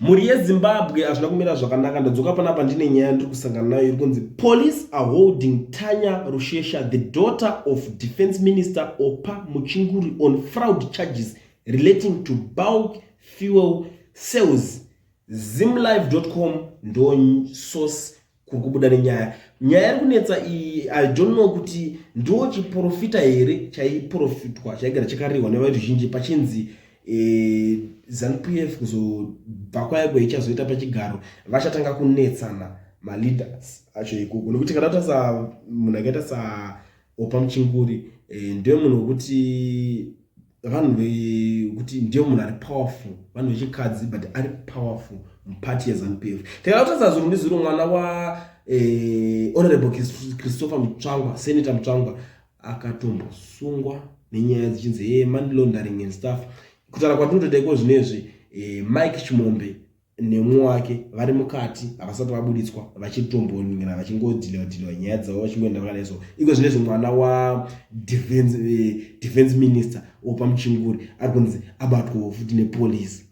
Mhuri yeZimbabwe, hazvina kumira zvakanaka. Ndadzoka panapa ndine nyaya ndiri kusangana nayo iri kunzi police are holding Tanya Rushesha, the daughter of Defense Minister Oppah Muchinguri, on fraud charges relating to bulk fuel sales. Zimlive.com ndo source kuri kubuda nenyaya. Nyaya iri kunetsa iyi, I don't know kuti ndo chiprofita here chaiprofitwa, chaigara chakarihwa neveruzhinji pachinzi ZANU PF kuzobva kwayo kweichazoita pachigaro, vachatanga kunetsana maleaders acho ikoko. Nekuti kana kuita munhu akaita saOppah Muchinguri, ndiye munhu wekuti vanhu vekuti ndiye munhu ari powerful, vanhu vechikadzi but ari powerful mupati yeZANU PF. Tikada kutarisa zuro ndizuro, mwana wa Honorable Christopher Mutsvangwa, Senator Mutsvangwa, akatombosungwa nenyaya dzichinzi hey, money laundering and stuff. Kutaura kwatinotoita iko zvinezvi, Mike Chimombe nemumwe wake vari mukati, havasati vabuditswa, vachitomboningana, vachingodhiliwa dhiliwa nyaya dzavo, vachingoenda vakadai. So iko zvinezvi mwana wadefense defense minister Oppah Muchinguri ari kunzi abatwawo futi nepolisi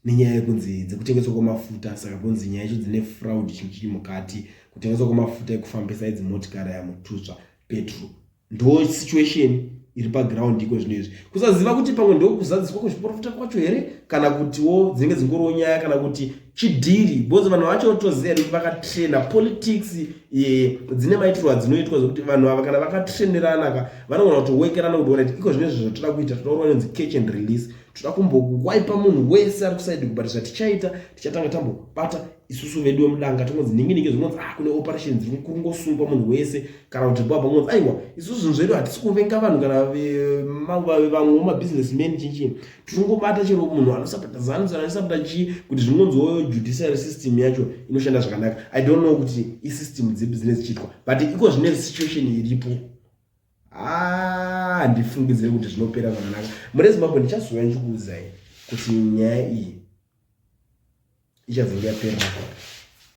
nenyaya yekunzi dzekutengeswa kwemafuta. Saka kunzi nyaya yacho dzine fraud, chinhu chiri mukati, kutengeswa kwemafuta ekufambisa idzi motikari yamututsva petrol. Ndo situation iri paground iko zvino izvi. Kusaziva kuti pamwe ndokuzadziswa kwezviprofita kwacho here, kana kutiwo dzinenge dzingoriwo nyaya, kana kuti chidhiri, because vanhu vacho toziva kuti vakatraina politics, dzine maitirwo adzinoitwa, zvokuti vanhu ava kana vakatrainirana ka, vanogona kutowekerana kuti alright, iko zvino izvi zvatoda kuita, toda kurova inonzi catch and release, toda kumbowaipa munhu wese ari kuside, but zvatichaita, tichatanga tambobata isusu vedu vemudanga, tongonzi ningi ningi. Zvinonzi ah, kune operation dziri kungosungwa munhu wese, kana kuti baba ngonzi aiwa, isusu zvinhu zvedu hatisi kuvenga vanhu kana vamwewo mabusinessmen chinchii, tirongobata chero munhu anosapota ZANU, anosapota chii, kuti zvingonziwo judiciary system yacho inoshanda zvakanaka. I don't know kuti isystem dzipi dzinenge dzichiitwa, but iko zvine situation iripo, handifungidziri kuti zvinopera zvakanaka mune Zimbabwe. Ndichazouya ndichikuudzai kuti nyaya iyi ichazonge yaperera.